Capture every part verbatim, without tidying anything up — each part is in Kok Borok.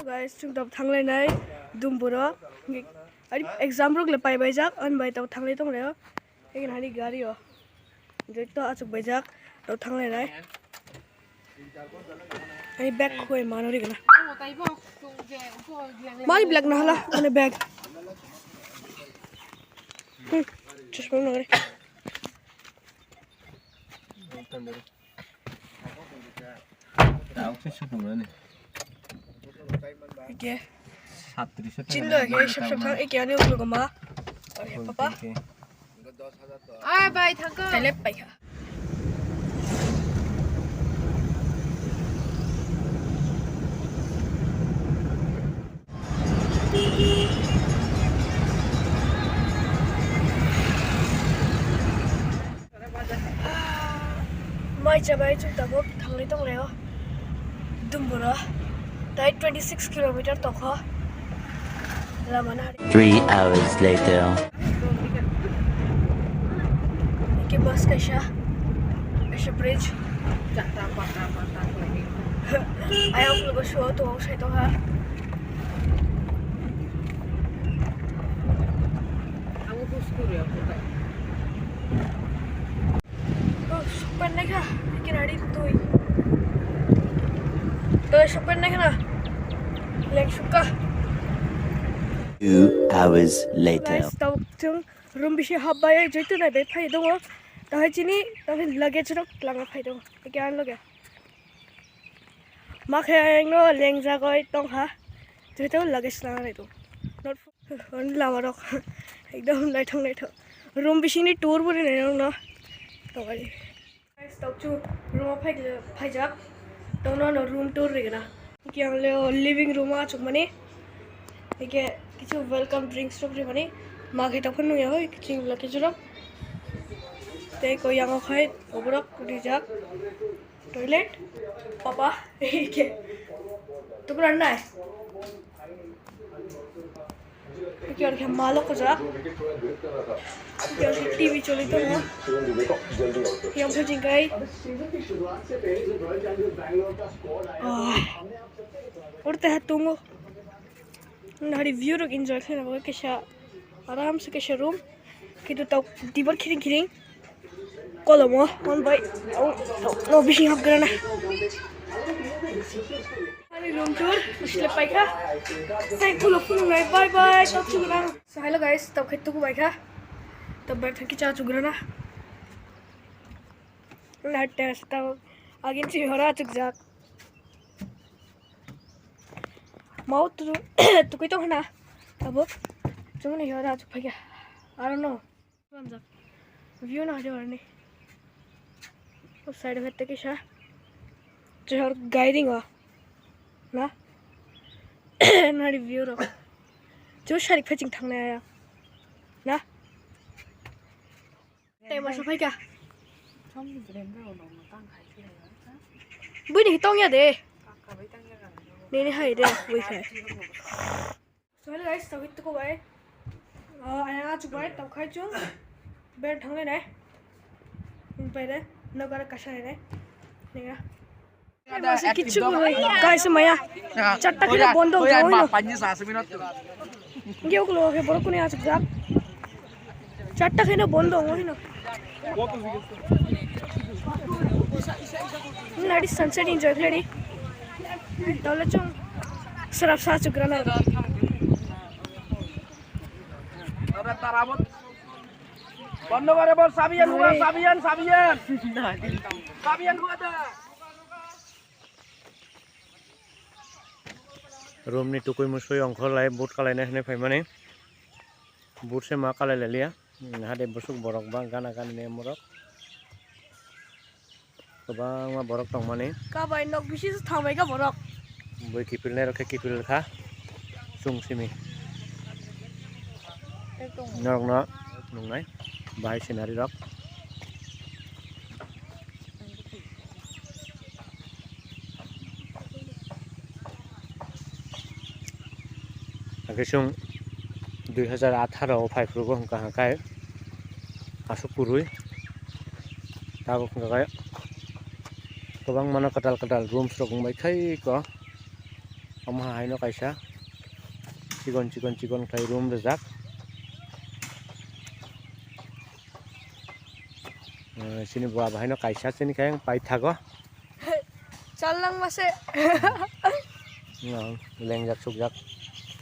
Guys, chwng tok thanglai nai Dumburo. Ari exam rok le pai bai jak, ani bai tok thanglai tong reo. Egin hani gari o. Joi to achuk bai jak, tok thanglai nai. Ani bag khoi mano ri gana. Mai black na hala, ani bag. Hmm, chusma nang re. Oke. Chinlo ke sab sab thang, eke ani uklo goma. Oke, papa. Ai bai thangko. Tele pai kha. Mai chabai chwng tabuk thanglai tonglaio Dumbura. Tai twenty six kilometer tokha. Lama na hari. Three hours later. Eke bus kaisa, kaisa bridge. Ayok logo suo to sai tongha. Ang utus kuru ya, bukai. Oh, sukpan naikha, kinari tui. Tui sukpan naikha na. Leng sukha. Two hours later. Guys, tabuk chwng room bisi hapbai, joito nai bai phai dongo. Tahai chini, tahai luggage rok langa phai dongo. Eke ang loge. Ma khe ang no lengjagoi tongkha. Joito luggage langa nai tong. Not Hwn lama rok ekdom naithok naithok. Room bisingni tour bo rinai nokno. Tongari. Guys, tokchu room o phai, phaijak. Tokno no room tour rigna. Kiyang leo living room o achukmani. Eke kichu welcome drinks rok rimani. Ma khe tokphano ya hoi kiching la kichu rok. Tei ko yango khai oborok rijak. Toilet, papa, eke. Tukra nai. Eke oro khe malo kujak. Eke oro khe T V choli tongo. Yang phai jingkai. Ah. Oro teha tongo. Nari view rok enjoy khlaina bagwi kaisa aram se kaisa room. Kitu tok dibar khiring khiring. Kolomo, mon bai, no bising hap grana. Ani room tour, slip paikha. Thank you, lopun nai, bye bye, tok chukna. So hello guys, tok khe tuku baikha. Tok ber thaki cha chugrana. Na test ka agin chi hora chukjak. Mau tu tukui tong hana. Abo chumani hora chuk phai kha. I don't know. View na hade warni. O side hwtte kisa. Chehor guiding o. Na? Nari view ro. Chu sarik phai ching thangnai aya. Na? Tei masa phai kha. Bui ni tong ya de. Nini hai de bui khai. So hello guys, tawit tuku bai. Oh, aya achu bai, tau khai chung. Ber thang le nai. Ber de, no gara kasa le nai. Ninga. Masa kichu ko guys maya. Chatta khina bondo go hino. Ngi uklo ke borok kuni achu jak. Chatta khina bondo go hino. Nari sunset enjoy khari. Dole chung serap sa chugrana. বন্ধ করে বল, সাবিয়ান হুয়া, সাবিয়ান, সাবিয়ান। সাবিয়ান হুয়া দে। Room ni tukui musui ongkhor lai boot kalai nai hinui phaimani. Boot se ma kalai laliya. Hade busuk borok ba gana gani ni morok. Kwbangma borok tongmani. Kabai nok bisi se thangbai kha borok. Bui kipil nai rok khe kipil kha. Chwng simi. Norok no nungnai. Bahai scenery rok. Hake chwng dui hazar atharo o phai phuru bo hwnka hwnkhe aswk kwrwi tabuk hwnka khe kwbangma no kwtal kwtal rooms rok wngbai khaiko. Omo haino kaisa chikon chikon chikon khlai room rijak. Eh, chini baba haino kaisa chini khe paithago. Challang mase. No, lengjak sukjak.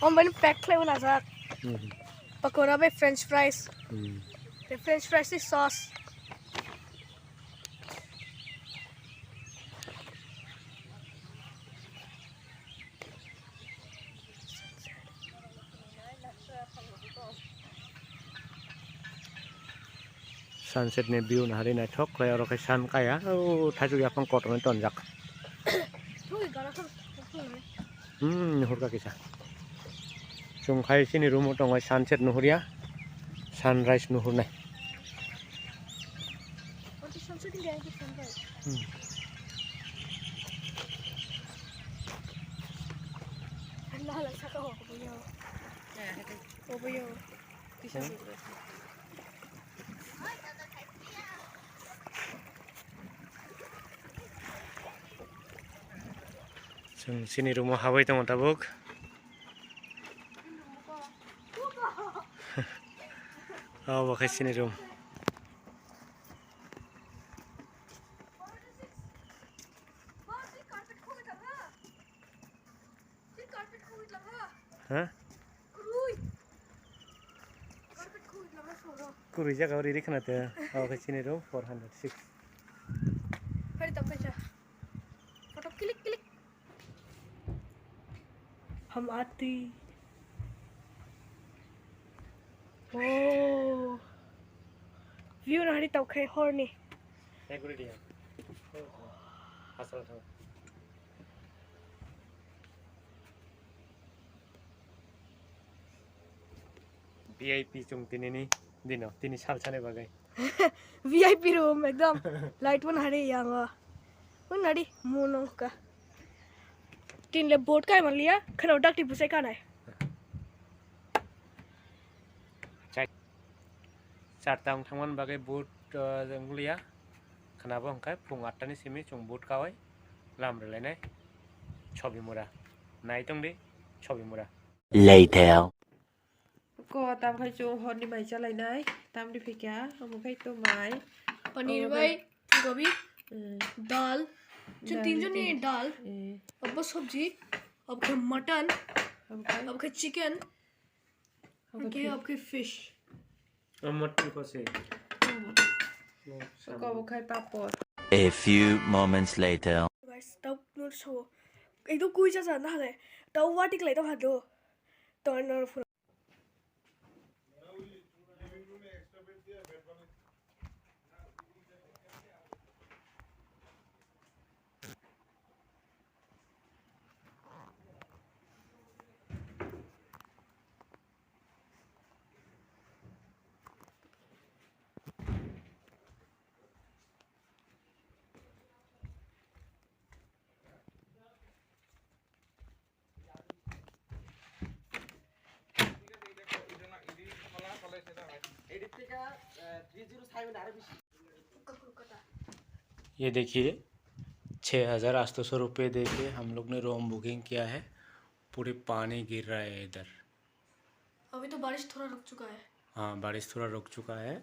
Om bani pack khlai unajak. Hmm. Pakora bai french fries. Hmm. The french fries is sauce. Sunset ni view nahari naithok khlai, oro khe sun kaya, o thaichuk yaphang kotorni tonjak. Hmm, nuhurkha kisa. Chwng khai chini room o tongo, sunset nuhurya, sunrise nuhurnai. Hmm. Chwng chini room o habwi tongo tabuk. Obo khe chini room. Ha? Kurui jaga o riri khna te. Obo khe chini room four hundred six. Photo click click. Ham ati. Oh. View nahari tokhe horni. V I P chwng tinini dino, tini sal sani bagwi. V I P room ekdom light bo nahari yango. Un nari mu nongka. Tin le boat kai manliya, kheno dakti busai kanai. Chai. Charta wng thangmani bagwi boat, uh, wngliya. Khwnabo hwnkhe phung atta ni simi chwng boat kawai lam rwlainai Chobimura. Nai tongdi Chobimura. Later. Ko tam khai chwng horni mai chalainai, tamni phikya, omo khai to mai. Paneer bai gobi, eh, dal. Chwng tinjonni dal. Eh. Obo sabji, obo khe mutton, obo khe chicken, obo khe fish. Omo mutton ko se. Obo khai papor. A few moments later. Guys, tau nur so. Ekdom kui jaja na hale. Tau wati klai tau hado. Tau nur ये देखिए, छः हज़ार आठ सौ रुपये दे के हम लोग ने रूम बुकिंग किया है। पूरे पानी गिर रहा है इधर। अभी तो बारिश थोड़ा रुक चुका है। हाँ, बारिश थोड़ा रुक चुका है।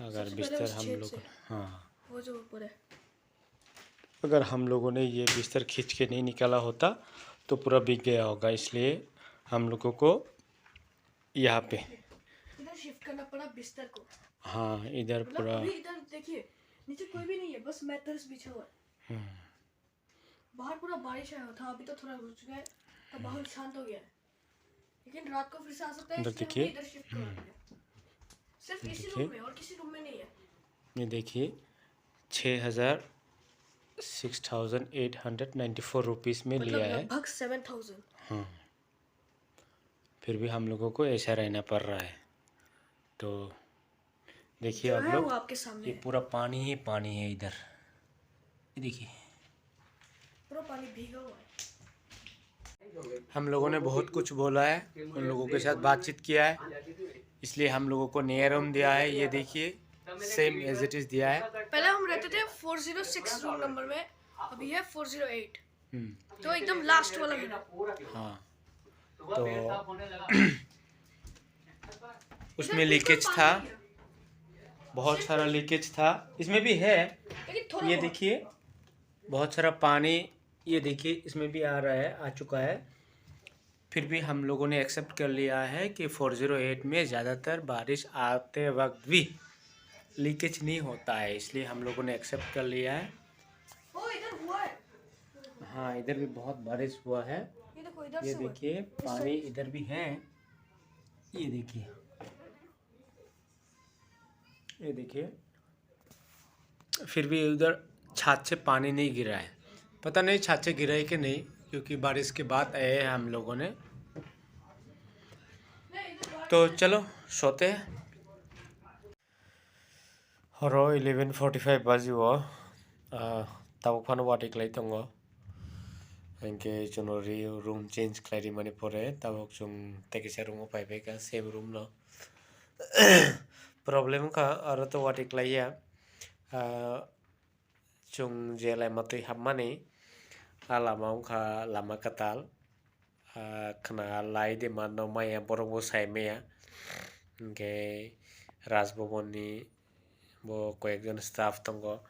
अगर बिस्तर हम लोग, हाँ, वो जो ऊपर है। अगर हम लोगों ने ये बिस्तर खींच के नहीं निकाला होता तो पूरा भीग गया होगा, इसलिए हम लोगों को यहाँ पे, इधर शिफ्ट करना पड़ा बिस्तर को। हाँ, इधर मतलब पूरा अभी इधर देखिए, नीचे कोई भी नहीं है, बस मैट्रेस बिछा हुआ है। हम्म। बाहर पूरा बारिश आया था, अभी तो थोड़ा रुक चुका है, तो माहौल शांत हो गया है। लेकिन रात को फिर से आ सकता है, इसलिए हमें इधर शिफ्ट करना पड़ा। सिर्फ इसी रूम में, और किसी रूम में नहीं है। ये देखिए, छः हज़ार, six thousand eight hundred ninety four rupees में लिया है। मतलब लगभग सेवन थाउजेंड। हाँ, फिर भी हम लोगों को ऐसा रहना पड़ रहा है। तो देखिए आप लोग, ये पूरा पानी ही पानी है इधर। ये देखिए, पूरा पानी भीगा हुआ है। हम लोगों ने बहुत कुछ बोला है, उन लोगों के साथ बातचीत किया है, इसलिए हम लोगों को नया रूम दिया है। ये देखिए, सेम एज इट इज दिया है। पहले हम रहते थे four zero six room number में, अभी है फ़ोर ज़ीरो एट। तो एकदम लास्ट वाला भी। हाँ, तो उसमें लीकेज था, बहुत सारा लीकेज था। इसमें भी है, लेकिन थोड़ा ये बहुत। देखिए, बहुत सारा पानी, ये देखिए, इसमें भी आ रहा है, आ चुका है। फिर भी हम लोगों ने एक्सेप्ट कर लिया है कि फ़ोर ज़ीरो एट में ज़्यादातर बारिश आते वक्त भी लीकेज नहीं होता है, इसलिए हम लोगों ने एक्सेप्ट कर लिया है। ओ, इधर हुआ है। हाँ, इधर भी बहुत बारिश हुआ है। ये देखो, इधर ये से हुआ है। देखिए, इस पानी साइड। इधर भी है। ये देखिए, ये देखिए, फिर भी उधर छत से पानी नहीं गिरा है। पता नहीं छत से गिरा है कि नहीं, क्योंकि बारिश के बाद आए हैं हम लोगों ने। तो चलो, सोते हैं। Horo eleven forty five baji o, ah, tabuk phano watwi klai tongo. Hinkhe chwngno ri-, room change khlai rimani pore tabuk chwng tei kisa room o phai phaikha, same room no. Problem wngkha, aro to watwi klaiya. Ah, chwng je laima twi hapmani, a lama wngkha lama kwtal. Ah, khna lai de manno maya, borok bo sai maya. Hinkhe Raj Bhavan ni bo koyekjon staff tongo.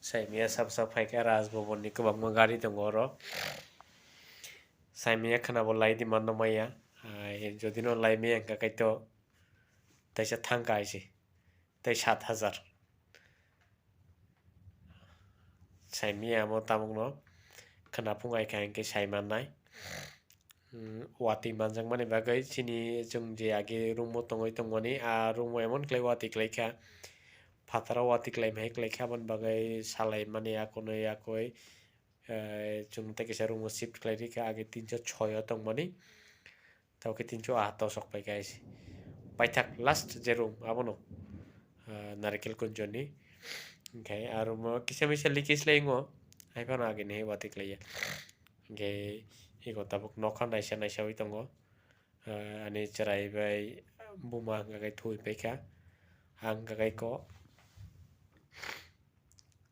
Sai maya sab sab phaikha, Raj Bhavan ni kwbangma gari tongo oro. Sai maya khna bo lai de manno maya. Ah, jodi no lai maya wngkha kaitor, teisa thangkha hai se. Tei sat hajar. Sai maya amo tabukno khwnaphung ai kha hinkhe sai mannai. Hmm, watwi manjakmani bagwi chini chwng je age room o tongwi tongmani, a room o emon khlai watwi khlai kha, phataro watwi khlai mai khlai kha, aboni bagwi salai mani akonwi akoi, eh, chwng tei kisa room o shift khlai rikha, age tinso choi o tongmani. Tei khe tinso ah tosok pai kha hai se. Paithak last je room abono, ah, Narikel Kunjoni. Hinkhe ah room o kisa misa leakage lai wngo. Hai phano agini hai watwi klaiya. Hinkhe ego tabuk nokha naisa naisa wi tongo. Ah, ani chwrai bai buma hwnka khe thwi paikha. Ang hwnka khe ko.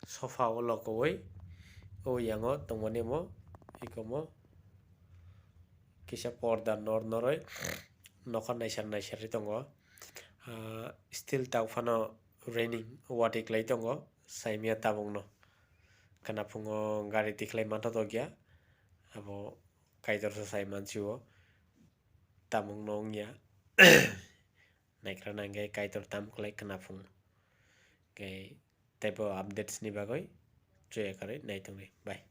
Sofa o lokowi o yango tongmani mo, ikomo kisa porda nor noroi nokha naisar naisar ri tongo. Ah, still tabuk phano raining watwi klai tongo, saimya tabukno. Khwnaphungo gari tikhlai manthotok ya, abo Kaitor se sai mansio, tabukno wngya. Naikhwlana hinkhe Kaitor tam khlai khwnaphung. Hinkhe teibo updates ni bagwi chuya karwi nai tongdi. Bye.